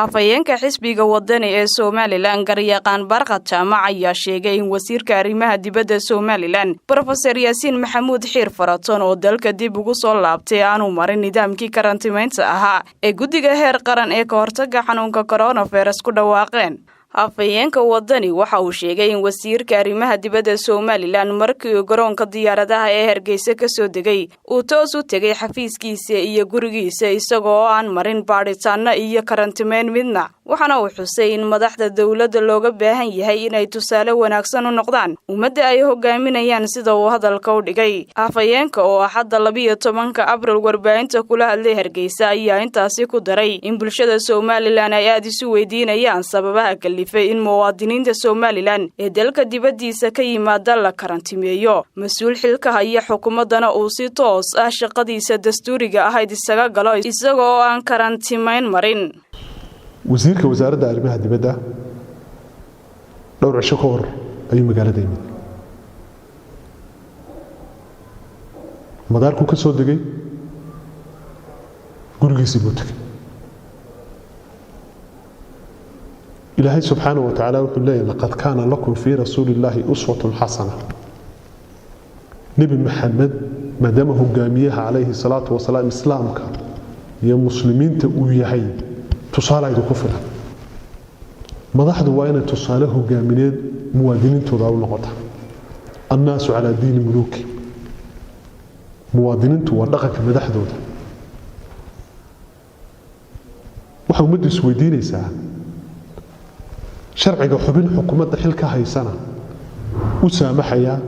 Afhayeenka xisbiga Wadani ee Somaliland, garyaqaan Barkhad Jaamac, ayaa sheegay in wasiirka arrimaha dibadda Somaliland, Brofeser Yaasiin Maxamuud Xiir Faraton, oo dalka dib ugu soo laabtay, aanu marin nidaamkii karantimaynta ahaa ee guddiga heer qaran ee ka hortaga xanuunka coronavirus ku dhawaaqeen. Afhayeenka Wadani waxa uu sheegay in wasiirka arrimaha dibadda Somaliland markii uu garoonka diyaaradaha ee Hargeysa kasoo degay uu toos u tegay xafiiskiisa iyo gurigiisa, isagoo aan marin baadhitaano iyo karantimeyn midna. Waxaana uu xusay in madaxda dowladda looga baahan yahay inay tusaale wanaagsan u noqdaan ummadda ay hogaaminayaan, sida uu hadalka u dhigay. Afhayeenka oo Axadda 12-ka Abril warbaahinta kula hadlay Hargeysa ayaa intaasi ku daray in bulshada Somaliland ay aada isu weydiinayaan sababaha kalifay in muwaadiniinta Somaliland ee dalka dibaddiisa ka yimaada la karantimeeyo, mas-uul xilka haya xukuumaddana uu si toos ah shaqadiisa dastuuriga ahayd isaga galo isaga oo aan karantimayn marin. Wasiirka wasaaradda arrimaha dibadda dhowr cisho ka hor ayuu magaalada yimid. Madaarkuu ka soo degay, gurigiisii buu tegey. Ilaahay subxaana wa tacaala wuxuu leeyahy: laqad kaana lakum fii rasuuli illaahi uswatun xasana. Nebi Maxamed, maadaama hogaamiyaha calayhi salaatu wasalaam islaamka iyo muslimiinta uu yahay, tusaale idinku filan. Madaxdu waa inay tusaale hogaamineed muwaadiniintooda u noqota. Annaasu calaa diini muluuki, muwaadiniintu waa dhaqanka madaxdooda. Waxay ummaddu isweydiinaysaa: sharciga xubin xukuumadda xil ka haysana u saamaxayaa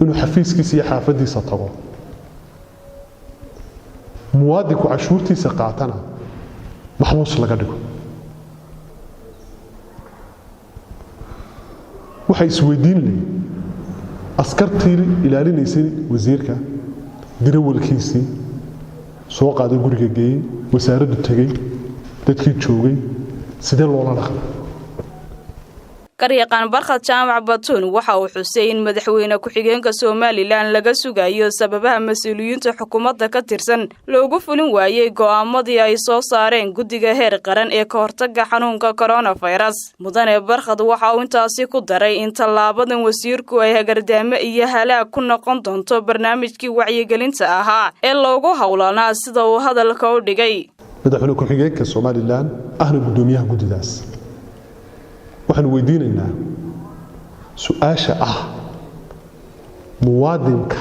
inuu xafiiskiisa iyo xaafaddiisa tago, muwaadinku cashuurtiisa qaatana maxbuus laga dhigo? Waxay isweydiin leeyiin askartii ilaalinaysay wasiirka, dirawalkiisii soo qaaday, guriga geeyey, wasaaraddu tegey, dadkii joogay, sidee loola dhaqma? Garyaqaan Barkhad Jaamac Batuun waxa uu xusay in madaxweyne ku-xigeenka Somaliland laga sugayo sababaha mas-uuliyiinta xukuumadda ka tirsan loogu fulin waayey go'aamadii ay soo saareen guddiga heer qaran ee ka hortaga xanuunka coronavirus. Mudane Barkhad waxa uu intaasi ku daray in tallaabadan wasiirku ay hagardaamo iyo halaag ku noqon doonto barnaamijkii wacyigelinta ahaa ee loogu howlanaa, sida uu hadalka u dhigay. Madaxweyne ku-xigeenka Somaliland ahna guddoomiyaha guddidaas waxaanu weydiinaynaa su-aasha ah: muwaadinka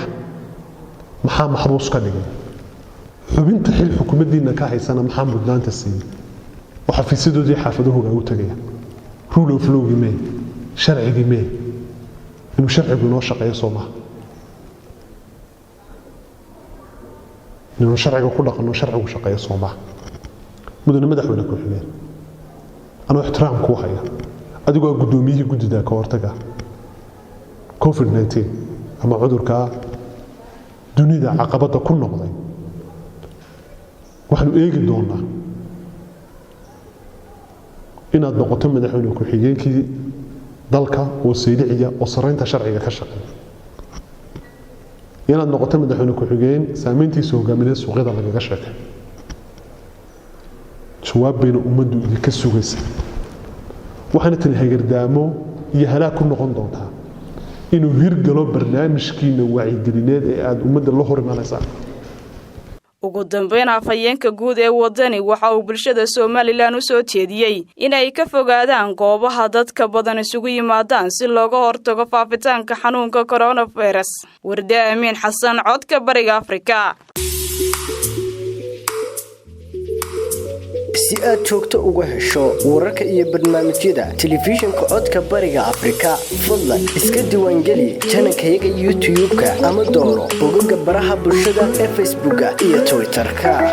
maxaa maxbuus ka dhigay? Xubinta xil xukuumaddiinna ka haysana maxaa mudnaanta siiyey oo xafiisyadoodii xaafadahooga ugu tegaya? Rule of lawgii mee? Sharcigii mee? Inuu sharcigu inoo shaqeeyo soo maha? Inaynu sharciga ku dhaqanno, sharcigu shaqeeyo soo maha? Mudane madaxweyne ku-xigeen, anoo ixtiraam kuu haya, adigoo guddoomiyihii guddida ka hortaga COVID-19 ama cudurkaa dunida caqabadda ku noqday, waxaanu eegi doonaa inaad noqoto madaxweyne ku-xigeenkii dalka oo sayliciya oo saraynta sharciga ka shaqeeya, inaad noqoto madaxweyne ku-xigeen saameyntiisa hogaamineed suuqyada lagaga sheekay. Jawaab bayna ummaddu idinka sugaysa. Waxaana tani hagardaamo iyo halaag ku noqon doontaa inuu hirgalo barnaamijkiina wacyigelineed ee aada ummadda la hor imanaysaa. Ugu dambeyn, afhayeenka guud ee Wadani waxa uu bulshada Somaliland u soo jeediyey in ay ka fogaadaan goobaha dadka badan isugu yimaadaan si looga hortago faafitaanka xanuunka coronavirus. Warde Amiin Xasan, Codka Bariga Afrika. Si aad joogto uga hesho wararka iyo barnaamijyada telefishinka Codka Bariga Afrika, fadlan iska diiwaangeli janankayaga YouTube-ka ama dooro bogaga baraha bulshada ee Facebooka iyo Twitter-ka.